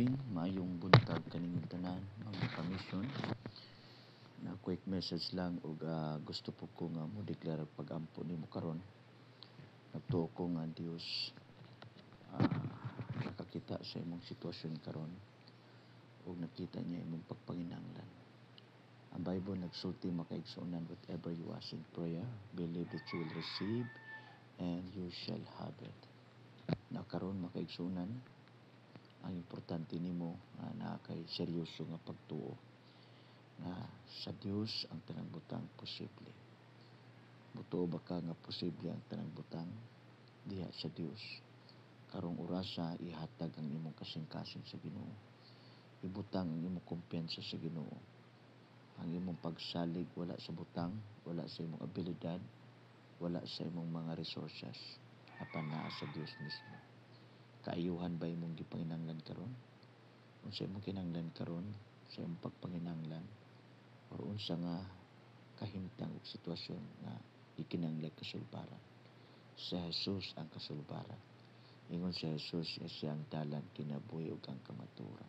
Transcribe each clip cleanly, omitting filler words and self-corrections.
Morning, maayong buntag kaninyong tanan, mga ka-mission. Na quick message lang ug gusto po ko nga mo declare og pag-ampo nimo karon. Nagtuo ko nga ang Dios nakakita sa imong sitwasyon karon ug nakita niya imong pagpanginahanglan. Ang Bible nagsulti, mga kaigsuonan, "Whatever you ask in prayer, believe that you will receive and you shall have it." Na karon, mga kaigsuonan, ang importante nimo nga naa kay seryoso nga pagtuo nga sa Dios ang tanang butang posible. Mutuo ba ka nga posible ang tanang butang diha sa Dios? Karong orasa, ihatag ang imong kasing-kasing sa Ginoo. Ibutang ang imong kumpiyansa sa Ginoo. Ang imong pagsalig wala sa butang, wala sa imong abilidad, wala sa imong mga resources, apan naa sa Dios mismo. Kaayuhan ba imong gipanginahanglan karon? Unsa imong kinahanglan karon sa imong pagpanginahanglan? Or unsa nga kahimtang ug sitwasyon nga ikinahanglan kasulbaran? Sa Jesus ang kasulbaran. Ingon si Jesus nga siya ang dalan, kinabuhi ug ang kamatuoran.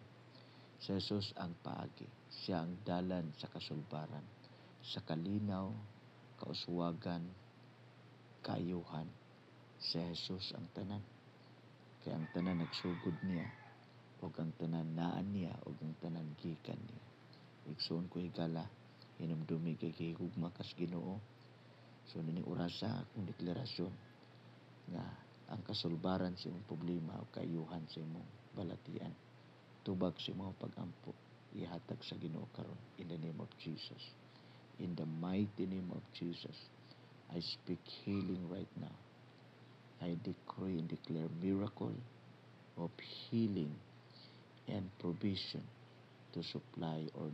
Si Jesus ang paagi. Siya ang dalan sa kasulbaran, sa kalinaw, kauswagan, kaayuhan. Si Jesus ang tanan. Kay ang tanan nagsugod niya, ug ang tanan naa niya, ug ang tanan gikan niya. Igsuon ko higala, hinumdumi kay gihigugma kas Ginoo. So nining orasa, akong deklarasyon nga ang kasulbaran sa imong problema o kaayuhan sa imong balatian, tubag sa imong pag-ampo, ihatag sa Ginoo karon in the name of Jesus. In the mighty name of Jesus, I speak healing right now. I decree and declare miracle of healing and provision to supply all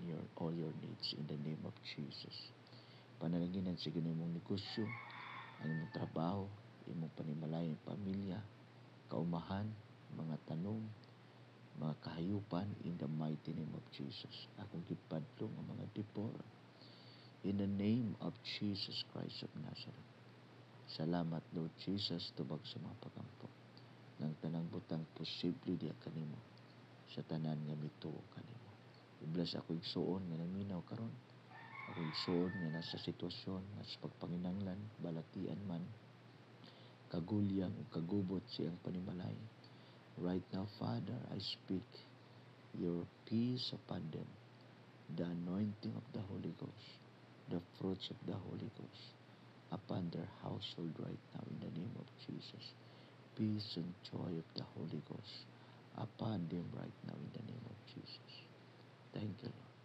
your needs in the name of Jesus. Panalanginan sa Ginoo imong negosyo, ang imong trabaho, imong panimalay, pamilya, kaumahan, mga tanom, mga kahayupan in the mighty name of Jesus. Akong gipadlong ang mga depor in the name of Jesus Christ of Nazareth. Salamat, Lord Jesus, tubag sa mga pagampo. Nang tanang butang posible diha kanimo sa tanan nga mituo kanimo. I-bless ako igsuon nga naminaw karon. Ako igsuon nga nasa sitwasyon nga sa pagpanginanglan, balatian man, kagulyang o kagubot siyang panimalay. Right now, Father, I speak your peace upon them, the anointing of the Holy Ghost, the fruits of the Holy Ghost upon their household right now in the name of Jesus. Peace and joy of the Holy Ghost upon them right now in the name of Jesus. Thank you, Lord.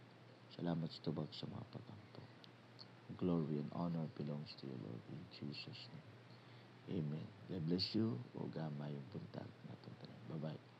Salamat sa tubag sa mga pagampo. Glory and honor belongs to you, Lord, in Jesus' name. Amen. God bless you. Ug maayong buntag natong tanan. Bye-bye.